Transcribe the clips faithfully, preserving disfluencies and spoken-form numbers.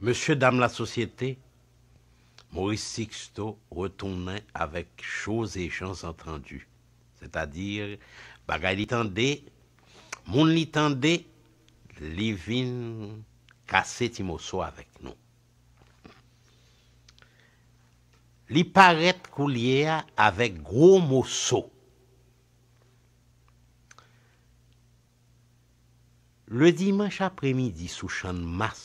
Mesye dam lasosyete, Maurice Sixto retounen avèk Choses et Gens Entendus, sètadi bagay li tande, moun li tande, li vin kase ti moso avèk nou. Li parèt koulye a avèk gwo moso. Le dimanch apremidi sou Channmas,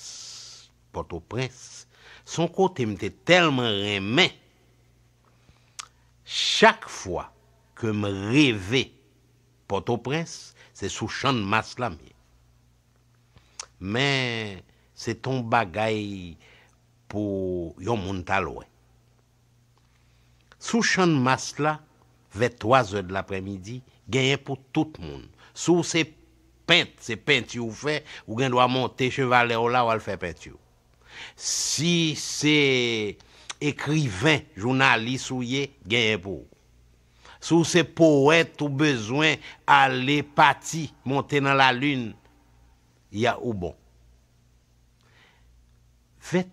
Pòtoprens, se yon kote m te tèlman renmen. Chak fwa ke m reve Pòtoprens, se sou Channmas la m ye. Men, se t on bagay pou yon moun t al wè. Sou Channmas la, vè twazè de lapremidi, genyen pou tout moun. Si w se pent, se penti w fè, ou gen dwa monte chevalè w la, w al fè penti w. Si se ekriven, jounalis ou ye, genyen pou ou. Si w se powèt, ou bezwen ale pati, monte nan lalin, ya ou bon. Vè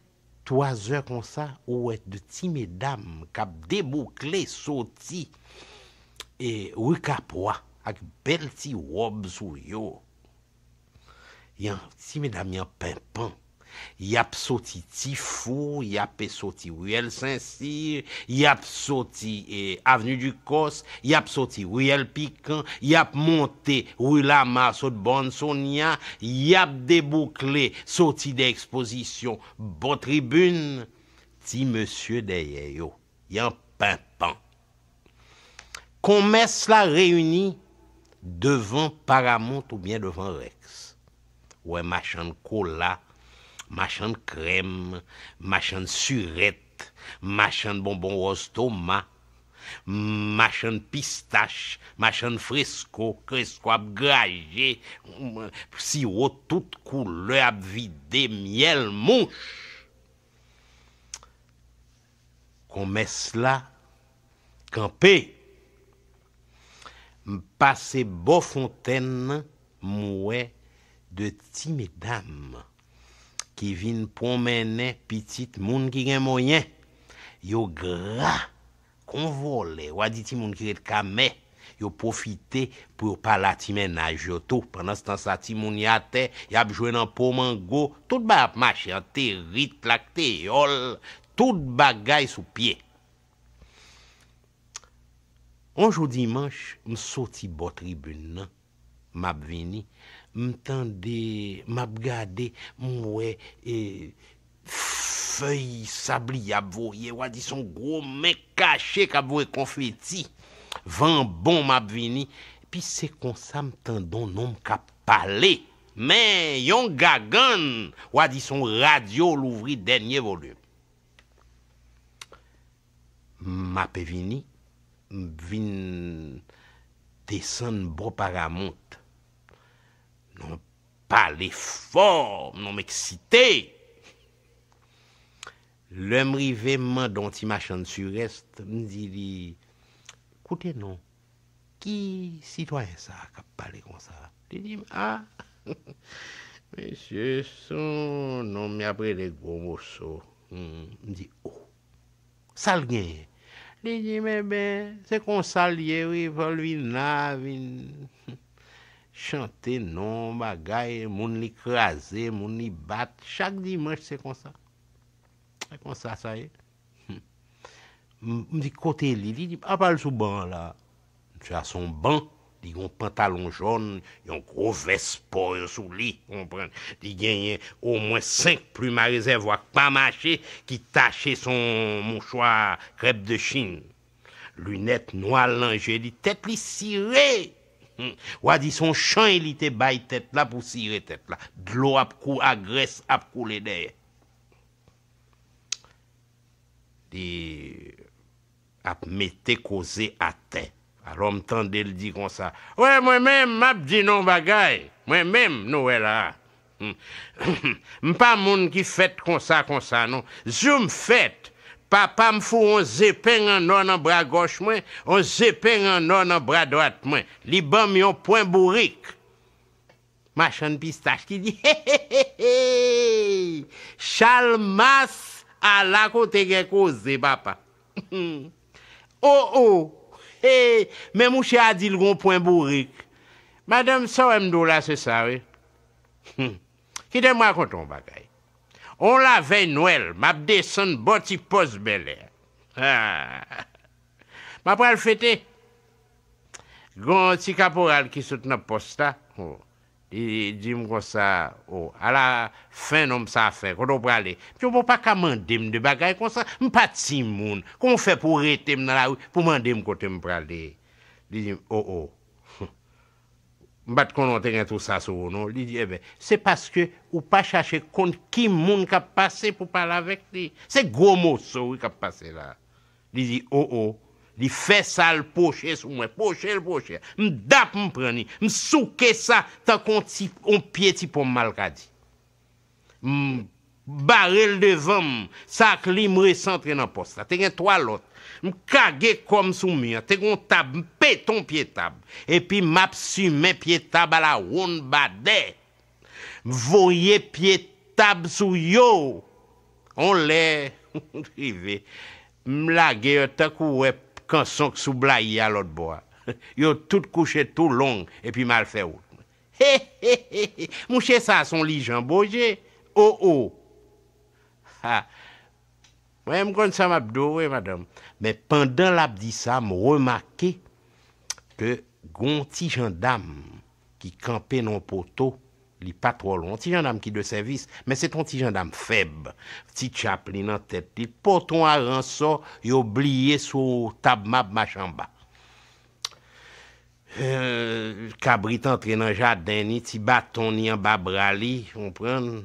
twazè konsa, ou wè de ti medam k ap deboukle soti e ri Kapwa ak bèl ti wòb sou yo. Y an, ti medam y an penpan. Y ap soti Tifou, y ap soti Riyèl Sen Sir, y ap soti, e, Avenue du Cos, y ap soti Riyèl Pikan, y ap monte Ri Lama sot Bòn Sonya, y ap deboukle soti de ekspozisyon bò tribin, ti mesye dèyè yo, y an penpan. Konmès la reyini devan Paramount oubyen devan Rex. Ou wè machann kola, machann krèm, machann sirèt, machann bonbon wòz toma, machann pistach, machann fresko, fresko ap graje, siwo tout koulè ap vide, myèl mouch. Konmès la kanpe. M pase bò fontèn nan, m wè de ti medam ki vin pwonmennen pitit moun ki gen moyen. Yo gra kon vòlè, w a di timoun ki ret ka mè. Yo pwofite pou yo pale a ti mennaj yo tou. Pandanstan sa, timoun yo atè, y ap jwe nan po mango, tout bagay ap mache, anterit, lakteyòl, tout bagay sou pye. On jou dimanch, m soti bò tribin nan, m ap vini, m tande, m ap gade, m wè, e, fèy sabliye ap voye, w a di se yon gwo men kache k ap voye konfeti. Van bon, m ap vini. Epi se konsa m tande yon nonm k ap pale. Men yon gagann, w a di se yon radyo louvri dènye volim. M ape vini, m vin desann bò Paramount. Non, pale fò, non, m eksite. Lè m rive, m mande yon ti machann sirèt, m di li, "Koute non, ki sitwayen sa a k ap pale konsa?" Li di m, "A, mesye, se yon nonm y ap rele Gwo Moso." Hmm, m di, "O, sa l genyen?" Li di m, "Enben, se konsa l ye, wi, Paulina vin chante non, bagay, moun li kraze, moun li bat, chak dimanch se konsa." Se konsa sa ye. Hmm. M, m di, "Kote li?" Li di, "Apa l sou ban an la." Misye a sou yon ban, li gen yon pantalon jòn, yon gwo vès pò sou li, konprann. Li genyen omwen senk plim a rezèvwa k pa mache, ki tache sou yon mouchwa krèp de chin. Linèt nwa l nan je li, tèt li sire. Hmm. W a di se yon chany li te bay tèt la pou sire tèt la. Dlo ap kou, a grès ap koule dèyè. Li ap mete koze atè. Alò, m tande l di konsa, "Wè, mwen menm, m ap di nou yon bagay. Mwen menm, nou wè la a. Hmm. M pa moun ki fèt konsa, konsa, non. Jou m fèt, papa m foure yon zepeng an nò nan bra gòch mwen, yon zepeng an nò nan bra dwat mwen. Li ban m yon pwen bourik." Machann pistach ki di, "He, he, he, he! Chalmas, ala kote gen koze, papa. O, o. Hey, men mouche a di l gon pwen bourik. Madanm, sa w wè m di w la, se sa, wi. Hmm. Kite m rakonte w yon bagay. On lavèy Nwèl, m ap desann bò ti pòs Bèlè. Ah. M ap pral fete. Gon ti kaporal ki sot nan pòs la. Oh. Li di m konsa, oh, ala fen nonm sa fè, kote w prale? M di, bon, w pa ka mande m de bagay konsa, m pa timoun. Kòman w fè pou w rete m nan lari pou mande m kote m prale? Li di m, oh, oh. M pa t konnen w te gen tou sa sou ou, non. Li di, enben, se paske ou pa chache konn ki moun k ap pase pou pale avèk li. Se gwo moso, wi, k ap pase la. Li di, o, o. Li fè sa, l pwoche sou mwen. Pwoche, l pwoche. M dap, m pran li. M souke sa tankou yon ti, yon pye ti pon malkadi. M bare l devan m. Sa ak li, m resantre nan pòs la. Te gen twa lòt. M kage kò m sou mi an. Te gen yon tab. M pete yon pye tab. Epi m ap simen pye tab a la wonn badè. M voye pye tab sou yo. On lè rive, m lage yo tankou wè kanson k sou blayi a lòt bò a. Yo tout kouche tou long, epi m al fè wout mwen. He, he, he, he. Mouche sa se yon lijan boje. O, o. Ha. Mwen, m konn sa m ap di w, wi, madanm. Men pandan l ap di sa, m remake ke gon ti jandam ki kanpe nan yon poto, li pa twò lwen. Yon ti jandam ki de sèvis, men se t yon ti jandam fèb. Ti tchap li nan tèt li, poton a ransò, yo bliye sou tab m ap mache anba. Eh, kabrit antre nan jaden ni, ti baton ni anba bra li, konprann?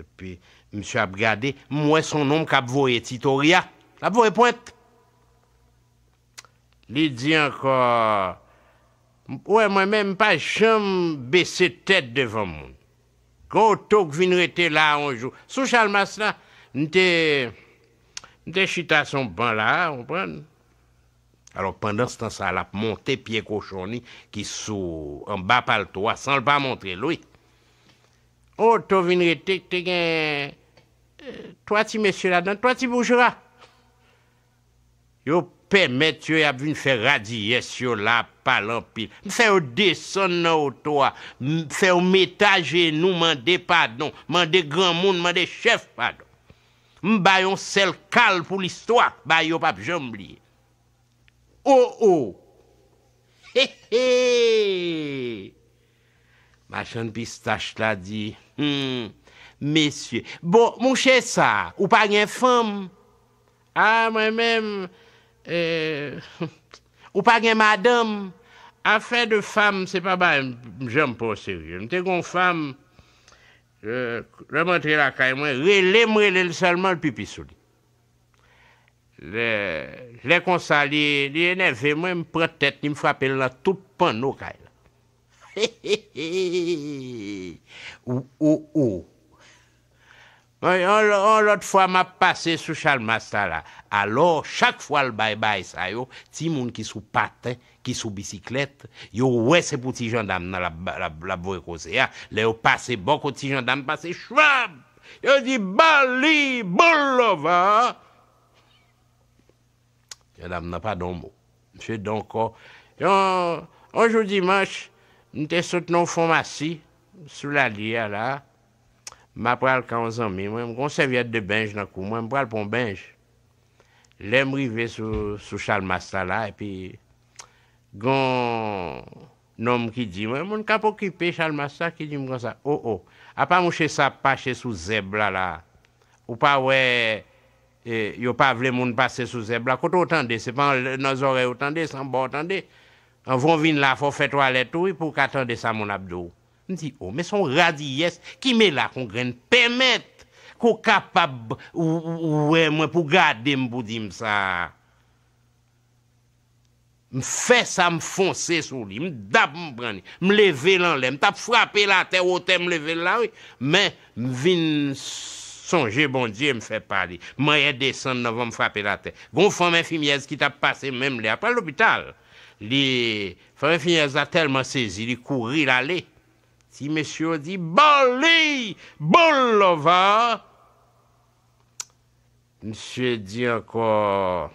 Epi, misye ap gade, m wè se yon nonm k ap voye titoria, l ap voye pwent. Li di ankò, ou wè mwen menm, m pa janm bese tèt devan moun. Gon oto k vin rete la yon jou. Sou Chalmas la, m te, m te chita sou yon ban la, w konprann? Alò, pandanstan sa, l ap monte pye kochon li ki sou anba palto a, san l pa montre l, wi. Yon oto vin rete, te gen, eh, twa ti mesye ladan, twa ti boujra. Yo pèmèt yo, y ap vin fè radiyès yo la, ap pale anpil. M fè yo desann nan oto a, m fè yo mete ajenou, mande padon, mande granmoun, mande chèf padon. M ba yo yon sèl kal pou listwa, ba yo p ap janm bliye. O, o! He, he! Machann pistach la di, hmm, mesye, bon, mouche sa, ou pa gen fanm? A, mwen menm, eh, ou pa gen madanm? Afè de fanm, se pa bagay m janm pran oserye. M te gen yon fanm, eh, lè m antre lakay mwen, rele m, rele l sèlman, l pipi sou li. Lè, lè konsa, li, li enève mwen, m pran tèt li, m frape l nan tout panno kay la. Ou, ou, ou. Yon, yon, yon lòt fwa, m ap pase sou Chalmas sa la. Alò, chak fwa l bay bagay sa yo, timoun ki sou paten, ki sou bisiklèt, yo wè se pou ti jandam nan l ap, l ap, l ap voye koze a. Lè yo pase bò kot ti jandam pase, chwab! Yo di, "Ba li, bon lòva!" Jandam nan pa di yon mo. Misye di ankò, yon, yon jou dimanch, m te sot nan yon fon masi, sou lalye a la, m ap pral ka yon zanmi mwen, m gen yon sèvyèt de benj nan kou mwen, m pral pran yon benj. Lè m rive sou, sou Chalmas la la, epi gon nonm ki di mwen, moun k ap okipe Chalmas la, ki di m konsa, "O, o, apa mouche sa ap mache sou zèb la la? Ou pa wè, e, yo pa vle moun pase sou zèb la? Kote w tande? Se pa nan zòrèy ou tande, se anba w tande? Anvan w vin la, fò w fè twalèt ou, wi, pou w ka tande sa moun ap di w." M di, "O, men se yon radiyès ki mele ak yon grenn pèmèt, ke w kapab, ou, ou, ou wè mwen pou w gade m, pou w di m sa." M fè sa, m fonse sou li, m dap, m pran li, m leve l anlè, m t ap frape l atè, wotè m leve l la, wi, men m vin sonje Bondye, m fè pa li. M anyen desann nan van, m frape l atè. Gon fanm enfimyèz ki t ap pase menm lè a, pral lopital. Li, fanm enfimyèz la tèlman sezi, li kouri, l ale. Ti mesye yo di, "Bali! Boulova!" Misye di ankò,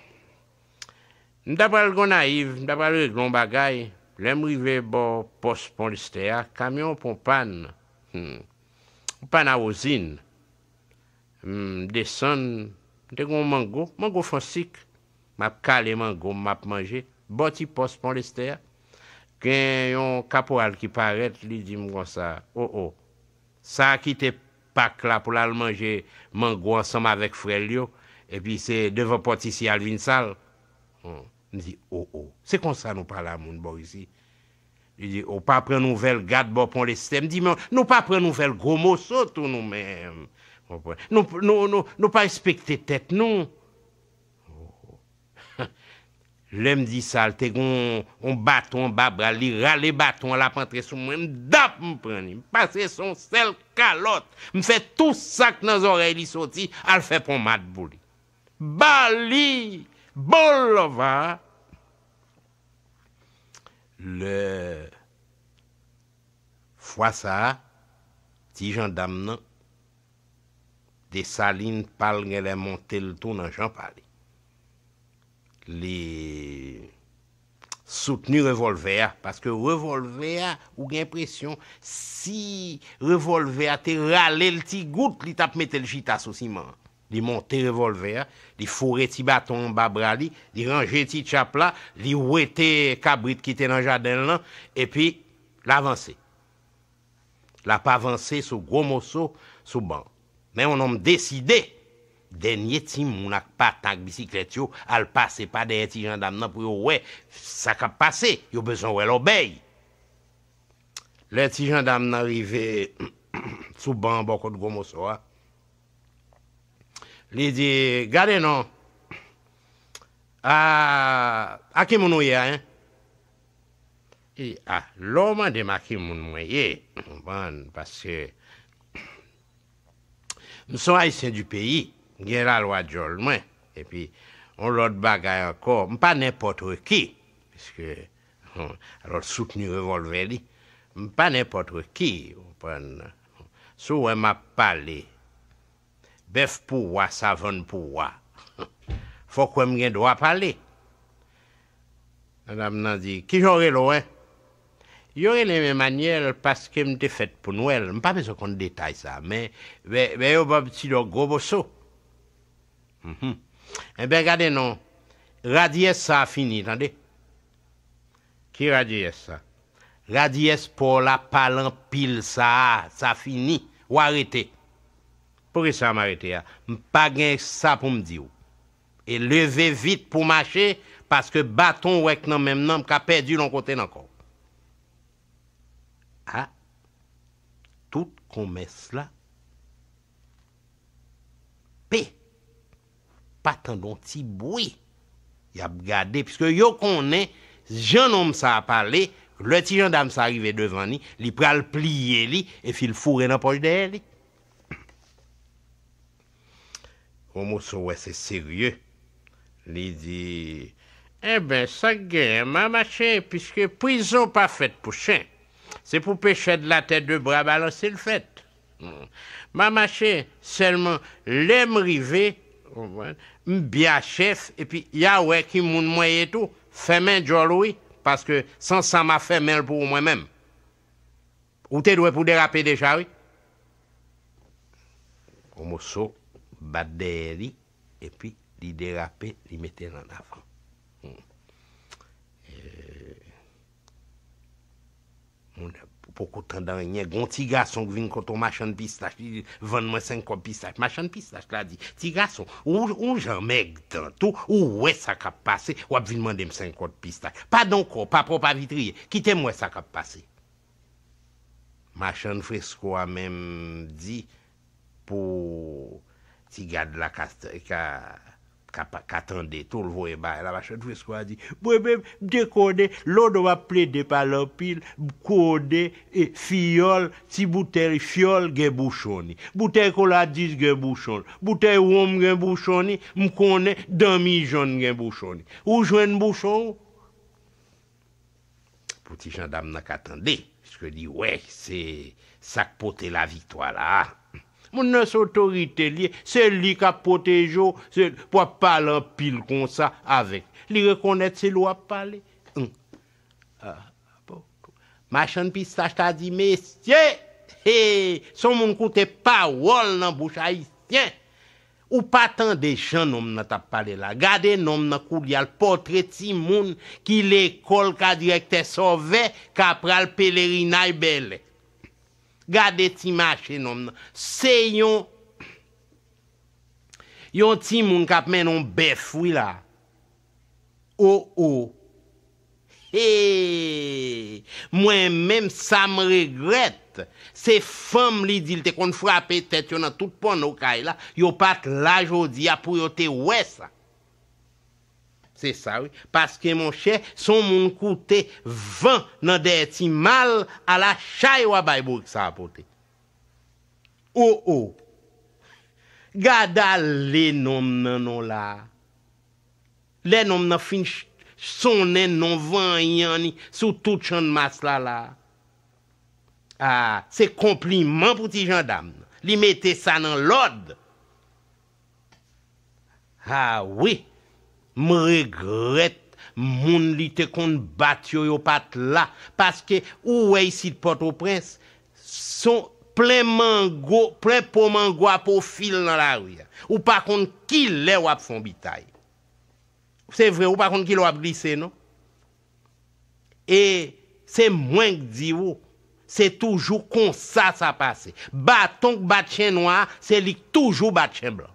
"M ta pral Gonayiv, m ta pral regle yon bagay." Lè m rive bò pòs Pon Lestè a, kamyon pran pàn. Hmm. Yon pàn a wozin. M desann, m te gen yon mango, mango fon sik. M ap kale mango m, m ap manje. Bò ti pòs Pon Lestè a, gen yon kaporal ki parèt, li di m konsa, "O, o, sa a kite pak la pou l al manje mango ansanm avèk frè l yo, epi se devan pòt isi a l vin sal." Hmm. M di, "O, o, se konsa nou pale a moun bò isi?" Li di, "Ou pa pran nouvèl gad bò Pon Lestè?" M di, "Men nou pa pran nouvèl Gwo Moso tou nou menm?" Konprann? Nou, nou, nou, nou pa respekte tèt nou. Lè m di sa, l te gen yon, yon baton anba bra l, li rale baton an, l ap antre sou mwen, m dap, m pran li. M pase se yon sèl kalòt, m fè tou sa k nan zòrèy li soti, al fè ponmad pou li. Bali! Boulova! Lè fwa sa a, ti jandam nan, Desalin pa l genlè monte l tou nan jan pa li. Li soutni revòlvè a, paske revòlvè a, ou gen enpresyon, si revòlvè a te rale l ti gout, li t ap mete l chita sou siman an. Li monte revòlvè a, li foure ti baton anba bra li, li ranje ti tchap la, li wete kabrit ki te nan jaden l lan, epi l avanse. L ap avanse sou Gwo Moso, sou ban. Men yon nonm deside, dènye timoun ak patan ak bisiklèt yo al pase pa dèyè ti jandam nan pou yo wè sa k ap pase, yo bezwen wè lòbèy. Lè ti jandam nan rive sou ban an bò kot Gwo Moso a, li di, "Gade non, a, a ki moun ou ye a, en?" E, a, lè w mande m a ki moun mwen ye, konprann, paske m se yon Ayisyen di peyi, m gen lalwa djòl mwen, epi yon lòt bagay ankò, m pa nenpòt ki, piske, hmm, alò l soutni revòlvè li, m pa nenpòt ki, konprann, si w wè m ap pale, bèf pou wa, savann pou wa. Fòk wè m gen dwa pale. Madanm nan di, "Kijan w rele w, en?" "Yo rele m Emanyèl paske m te fèt pou Nwèl." M pa bezwen konn detay sa, men, men, men yo ban m ti non Gwo Moso. Mhm. Enben, gade non, radiyès sa a fini, tande. Ki radiyès sa? Radiyès pa w la pa l anpil sa a, sa fini. W arete. Poukisa m arete a? M pa gen sa pou m di w. E leve vit pou w mache, paske baton w wè k nan men m nan, m ka pèdi l yon kote nan kò w. A, tout konmès la pe. Pa tande yon ti bri. Y ap gade, piske yo konnen jan nonm sa a pale, lè ti jandam sa a rive devan li, li pral pliye li, epi l foure nan pòch dèyè li. Gwo Moso wè se serye. Li di, "Enben, sa k genyen, m a mache, piske prizon pa fèt pou chen. Se pou pechè de latè de bra balanse l fèt. Hmm. M a mache, sèlman lè m rive, konprann, m byen a chèf, epi y a wè ki moun mwen ye tou. Fèmen djòl ou wi, paske san sa m a fèmen l pou ou mwen menm. Ou te dwe pou derape deja wi." Gwo Moso bat dèyè li, epi li derape, li mete l an avan. Hmm. E, moun poko tande anyen. Gon ti gason k vin kote yon machann pistach, li di, "Vann mwen senk kòb pistach." Machann pistach la di, "Ti gason, ou, ou jan mèg tan tou, ou wè sa k ap pase, w ap vin mande m senk kòb pistach. Padan w kò, pa pwòp avitriye, kite m wè sa k ap pase." Machann fresko a menm di pou ti gad la ka, ka, ka, pa- ka tande tou, l voye bagay la. Machann fresko a di, "Mwen menm, m te konnen, lè w ap plede pale anpil, m konnen, e, fiyòl, ti boutèy fyòl gen bouchon li. Boutèy kola dis gen bouchon l. Boutèy wonm gen bouchon li. M konnen, danmi jòn gen bouchon li. Ou jwenn bouchon w?" Ti jandam nan ka tande, piske li wè se sa k pote laviktwa la a. Moun nan se otorite l ye, se li k ap pwoteje w, se pou ap pale anpil konsa avèk. Li rekonèt se li w ap pale. Hum. Ah, bon. Machann pistach ta di, mesye, he, se yon moun koute pawòl nan bouch ayisyen. Ou pa tande jan nonm nan t ap pale la. Gade nonm nan koulye a, l pòtre timoun ki lekòl ka direktè Sòvè, ka pral pelerinay bèlè. Gade ti mache nonm nan. Se yon, yon timoun k ap mennen yon bèf, wi la. O, o. Hey! Mwen menm, sa m regrèt, se fanm li di l te konn frape tèt yo nan tout pòno kay la, yo pa t la jodi a pou yo te wè sa. Se sa, wi. Paske, monchè, se yon moun koute van nan dèyè ti mal a la chay w a bay bourik sa a pote. O, o. Gad ale nonm nan non la. Lè nonm nan fin ch- sonnen non vanyan ni sou tout Channmas la la. Ah, se konpliman pou ti jandam nan. Li mete sa nan lòd. Ah wi, m regrèt moun li te konn bat yo, yo pa t la. Paske ou wè isit Pòtoprens, son plen mango, plen po mango a pwofil nan lari a. Ou pa konn kilè w ap fè yon bitay. Se vre, ou pa konn kilè w ap glise, non. E se mwen k di w, se toujou konsa sa pase. Baton k bat chen nwa a, se li k toujou bat chen blan.